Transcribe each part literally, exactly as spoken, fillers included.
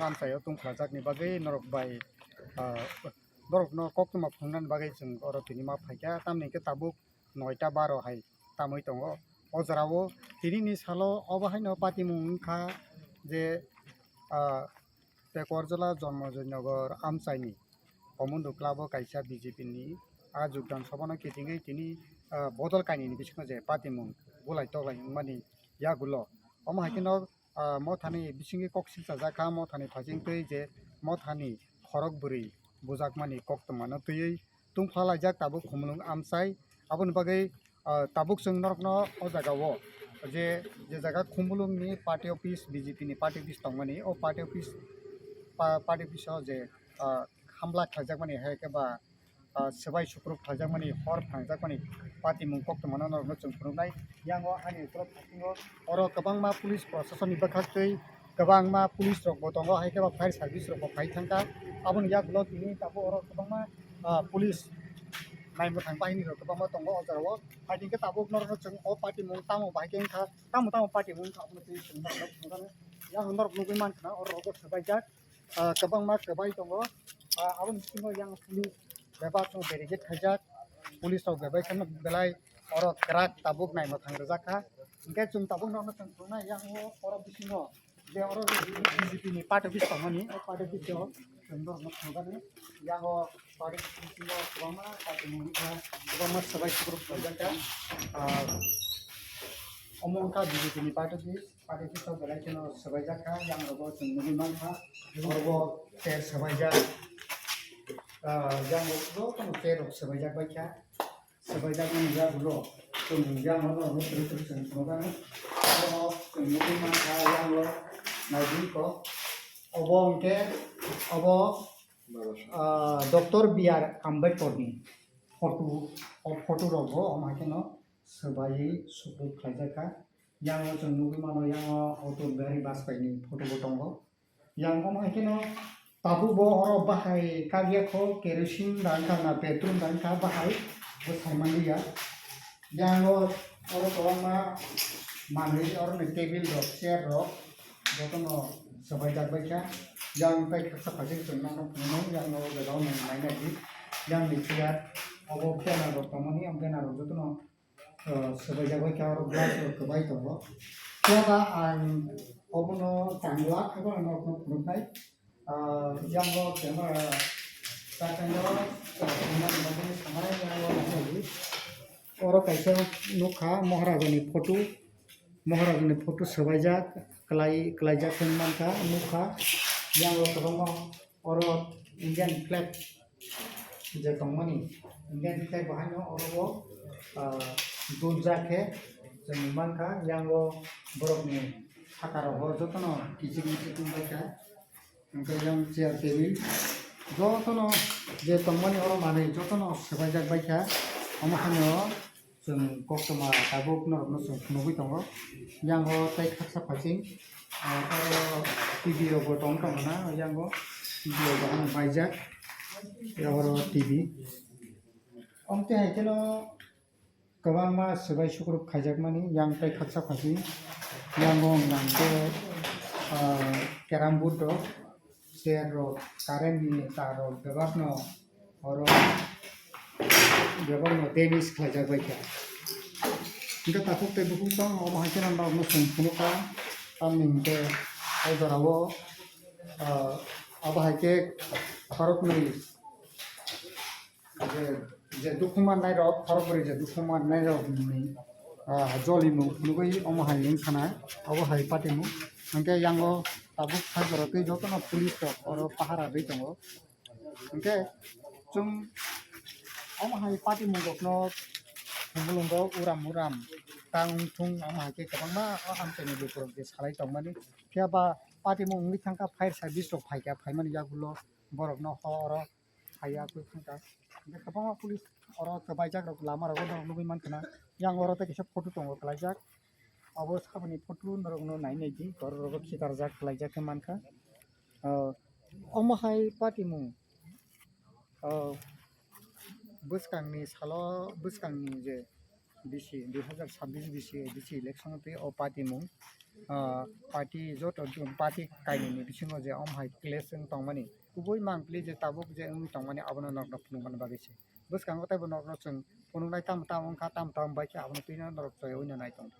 Amchaio tungkhlajakni bagwi norok bai, ah, norokno koktwma phunuknani bagwi chwng oro tini ma phaikha, tamni hwnkhe tabuk noita baro hai tamwi tongo. O jorao tinini salo obo haino patimung wngkha je, ah, Tekorjala Jonmojoy Nagar amchaini Komondo Club o kaisa B J P ni a jogdan sabhano kitingwi tini, ah, bodol kainwini bisingo je patimung bulai toklai wngmani yagulo. Omo hai kheno, ah, mothani bisingwi kok silchajak kha, mothani phaichingtwi je mothani khorok bwrwi bujakmani koktwmano twiwi tungphalaijak tabuk Khumulwng amchai. Aboni bagwi, ah, tabuk chwng norokno o jagao je, je jaga Khumulwngni party office, B J P ni party office tongmani, o party office, pa-, party office o je, ah, hamla khlaijakmani hai khe ba, ah, swbai sukruk khlaijakmani, hor phrangjakmani patimung koktwmano norokno chwng phunuknai. Yango ani ukulok bisingo oro kwbangma police proshasonni bwkhaktwi kwbangma police rokbo tongo, hai khe ba fire service rokbo phai thangkha. Aboni yagulo tini tabuk oro kwbangma, ah, police naimwthang bahinirok kwbangma tongo o jorao. Hai hwnkhe tabuk norokno chwng o patimung tamo bahai khe wngkha, tamo tamo patimung wngkha, abono tei chwng norokno phunukgano. Yang norok nugwi mankha na oro rogo swbaijak, ah, kwbangma kwbai tongo. Ah, aboni bisingo yang police bebak chwng barricade khaijak, police rok bebai kheno belai oro kwrak tabuk naimwthang rijak kha. Hwnkhe chwng tabuk norokno chwng phunuknai yang o oro bisingo je oro B J P ni party office tongmani, o party office o chwng norokno phunukgani. Yang o party office bisingo kwbangma party ni wngkha, kwbangma swbai sukruk khlaijak kha. Ah, omo wngkha B JP ni party office. Party office o belai kheno swbaijak kha, yang rogo chwng nugwi mankha, oro bo chair swbaijak, ah, yang o jotono chair rok swbaijak bai kha, swbaijak mani yagulo chwng yang o norokno twrwk twrwk chwng phunukgano, oro chwng nugwi mankha, yang o naidi kok, obo hwnkhe obo, ah, Doctor B R Ambedkar ni photo, o photo rok bo omo hai kheno swbaiwi sukruk khlaijak kha. Yang o chwng nugwi mano, yang o Atal Bihari Vajpayee ni photo bo tongo. Yang omo hai kheno tabuk bo oro bahai kagya kho, kerosene da wngkha na petrol da wngkha bahai bo sai manliya. Yang o oro kwbangma manwi oro ni table rok, chair rok jotono swbaijak bai kha. Yang tei khaksa phaiching chwng nangno phunuknai, yang o jaga o nwng nainai di. Yang ni chair obo banner rok tongmani, o banner rok jotono ah, swbaijak bai kha, oro glass rok kwbai tongo. Phiya ba ang obono tangla, abo ang norokno phunuknai. Ah, yango camera, ta khe no, ah, phunuknai, phunuknai, yango nainai. Oro kaisa nukha Maharajani photo, Maharajani photo swbaijak, kwlai, kwlaijak hinwi mankha, nukha. Yango kwbangma oro Indian flag je tongmani, Indian flag bo haino oro bo, ah, dulja khe chwng mankha, yango borokni saka rogo jotono kichik michik wngbaikha, hwnkhe yang chair table jotono je tongmani oro manwi jotono swbaijak baikha, omo haino. Chwng koktwma tabuk norokno chwng phunugwi tongo. Yango tei khaksa phaiching, ah, oro T V rokbo tong tongmana, yango T V rokbo ano baijak, oro T V. Omte hai kheno kwbangma swbai sukruk khaijakmani, yang tei khaksa phaiching, yango hwnkha hwnkhe, ah, carrom board rok, chair rok, current ni tar rok bebak no oro bebak no damage khlaijak bai kha. Hwnkhe takhuk tei bukhuk tong omo hai kheno norokno chwng phunukha, tamni hwnkhe o jorao, ah, abo hai khe khoroknwi je, je dukhu mannai rok, khorokbrwi je dukhu mannai rok ni, ah, jolimung phunugwi omo hai wngkha na, obo hai patimung. Hwnkhe yango tabuk side o tei jotono police rok oro pahara rwi tongo. Hwnkhe chwng omo hai patimung rokno Khumulwngo uram uram tang thung omo hai khe kwbangma o amchaini lukurok je salai tongmani. Phiya ba patimung wngwi thangkha, fire service rok phaikha, phaimani yagulo borokno horo phaiya khe thangkha. Hwnkhe kwbangma police oro kwbaijak rok lama rogo norok nugwi mankha na. Yang oro tei kaisa photo tongo kwlaijak. Abo saboni photo norokno nai nai di, borok rogo khikarjak kwlaijak khe mankha. Ah, omo hai patimung, ah, bwskangni salo, bwskangni je bisi, dui hazar sabbish bisi, bisi election twi o party mung, ah, party joto party kainwi ni bisingo je om hai clash wng tongmani. Kubui mangpili je tabuk je wngwi tongmani abono norokno phunukmani bagwi se. Bwskango teibo norokno chwng phunuknai tamo tamo wngkha, tamo tamo bai khe abono twino norok chaya wino nai tong.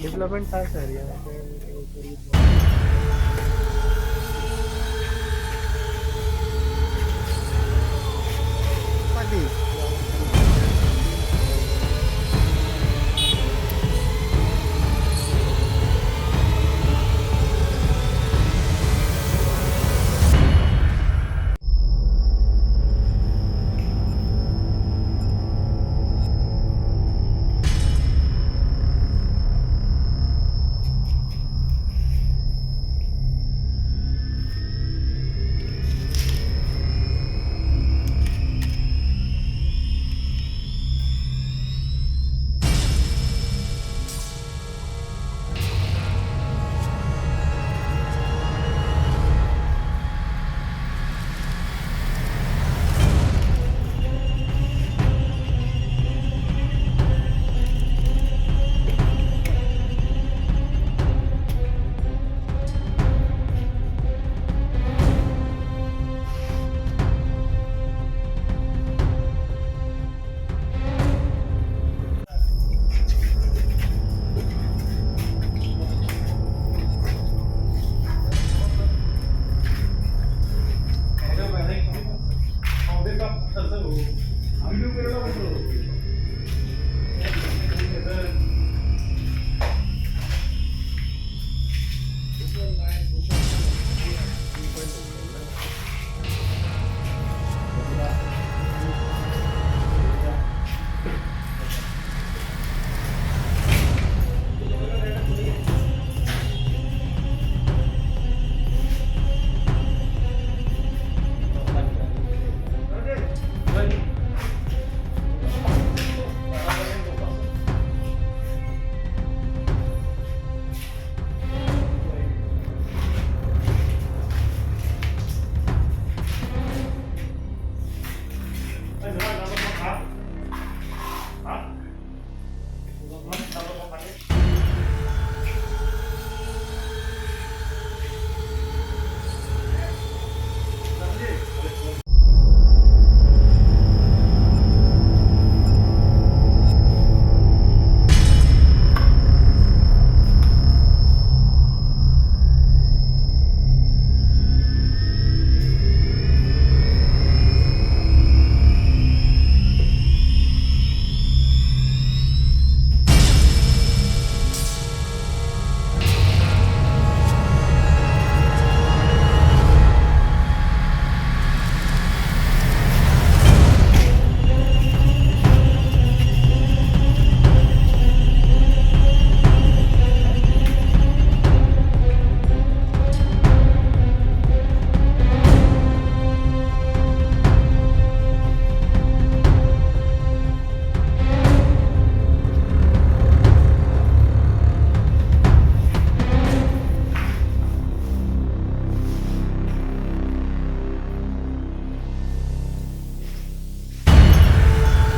Development था सर यहाँ पे।